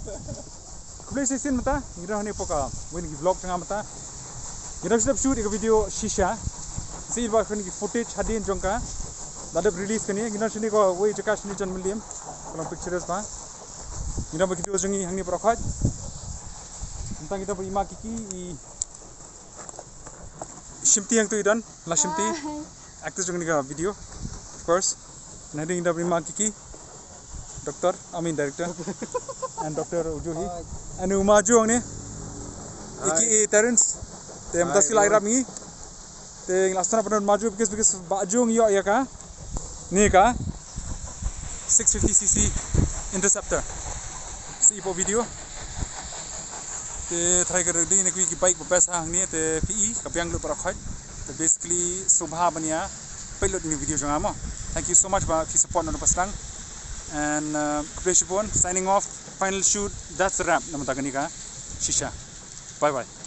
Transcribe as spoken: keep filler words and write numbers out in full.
Khublei shisien mynta, ngi don hangne hapoh kawei na ki vlog jong nga mynta. Ngi dang shu dep shoot ïa ka video shisha. Sa ïoh ba kane ki footage hadien jong ka la dep release kane, ngi don shane kawei jaka shane jan Mylliem. Ka long pictures ba. Ngi don bad ki dost jong ngi hangne baroh khoit. Mynta ngi don bad i Ma Kiki, i Shimti hangto i don, la Shimti. Hi. Actress jong kane ka video, of course. Ngi don bad i Ma Kiki, doctor, I mean director, and Doctor Ujuhi. Hi. And u Ma Ju hangne, i ki i Terence. Te mynta hi, sila i rap ngi. Te ngi la sngewtynnat ban don Ma Ju because, because Bah Ju ngi ïoh ïa ka. Kane ka six fifty C C Interceptor. Sa ïoh hapoh video. Te tharai ka dei na kiwei ki bike ba best hangne, te phi i ka biang lut baroh khoit. Te basically sngewbha ban ïa peit lut ïa kane ka video jong nga mo. Thank you so much ba phi support na u Bah Sdang. And uh, khublei shibun, signing off, final shoot, that's a wrap na mynta kane ka shisha. Bye bye.